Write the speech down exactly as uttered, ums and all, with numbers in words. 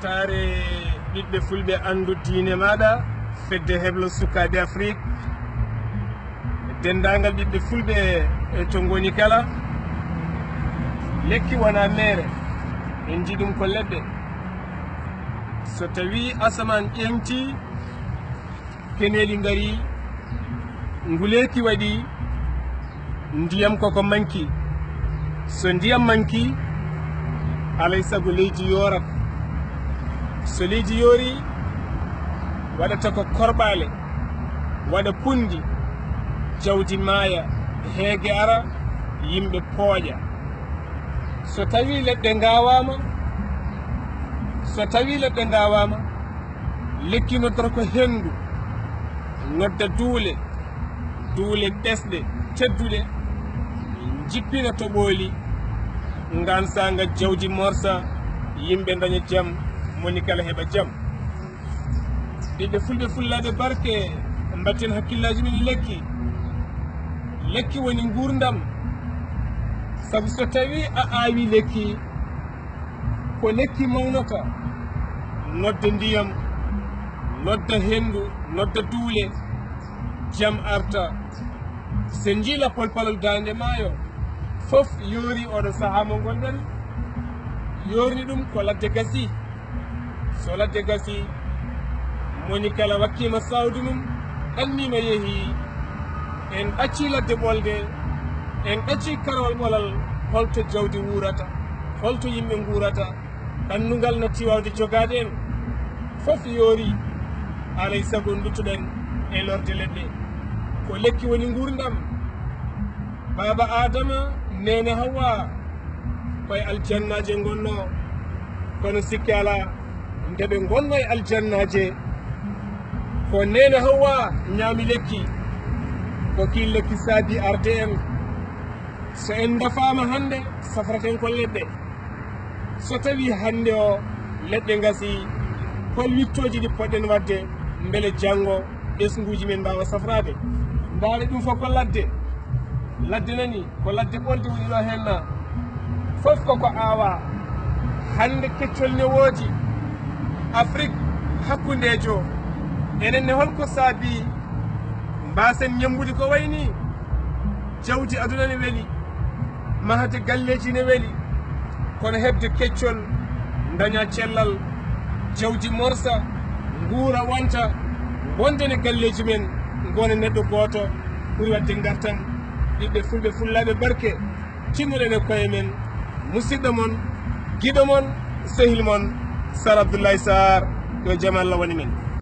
Taare ɓiɓɓe fulɓe, anndu diine maaɗa, fedde heblo sukaaɓe Afrik, denndaangal ɓiɓɓe fulɓe e to ngoni kala. Lekki wonaa meere, en nji ɗum ko leɗɗe. So tawii asamaan ƴeeŋtii, keneeli ngarii, nguleeki waɗii, ndiyam koko manki. So ndiyam manki, alay sago leydi yoorat. So leydi yoori, waɗata ko korɓaale, waɗa punndi, jawdi maaya, heege ara, yimɓe pooƴa. So tawii leɗɗe ngaawaama, so tawii leɗɗe ngaawaama, lekki noddata ko henndu, nodda duule, duule ɓesɗe, tedduɗe, jippina toɓooli, ngaan saanga jawdi morsa, yimɓe ndaña jam, moni kala heɓa jam. Ɓiɓɓe fulɓe, fullaaɓe barke, mbatten hakkillaaji men e lekki. Lekki woni nguurndam, sabu so tawii a aawi lekki, ko lekki mawnata, nodda ndiyam, nodda henndu, nodda duule, jam arta. So en njii lappol palol Daande Maayo, fof yoori oɗo sahaa mo ngonɗen, yoorni ɗum ko ladde gasi. So ladde gasi, moni kala wakkiima sawdu mum, ɗanniima yehii. En ɗaccii ladde ɓolde, en ɗaccii karwal ɓolal, holto jawdi wuurata, holto yimɓe nguurata, ɗannungal natti waawde jogaade en. Fof yoori, alay sago nduttuɗen e lorde leɗɗe. Ko lekki woni nguurndam. Baaba Aadama, neene Hawwa, koye aljannaaje ngonnoo, kono sikke alaa, nde ɓe ngonnoo e aljannaaje, ko neene Hawwa ñaami lekki, ko kiin lekki saabi arde en. So en ndafaama hannde, safraten ko leɗɗe. So tawii hannde o leɗɗe ngasii, hol wiɗtooji ɗi poɗɗen waɗde mbele janngo ɓesnguuji men mbaawa safraade? Ndaare ɗum fof ko ladde. Ladde nani, ko ladde ɓolde woni ɗo heen na. Fof koko aawaa. Hannde keccol ne woodi. Afrik hakkundeejo. Enen ne, holko saabii mbaasen ñammbude ko wayi nii? Jawdi aduna ne weli, mahde galleeji ne weli, kono heɓde keccol, ndaña cellal, jawdi morsa, nguura wonta, wonde ne galleeji men, ngona neɗɗo gooto, ɓuri waɗde ngartam. Ɓiɓɓe fulɓe, fullaaɓe barke, tinnoɗen e koye men, musidɗo mon, giɗo mon, sehil mon, Sar Abdoulaye Sarr, yo jam Allah won e men.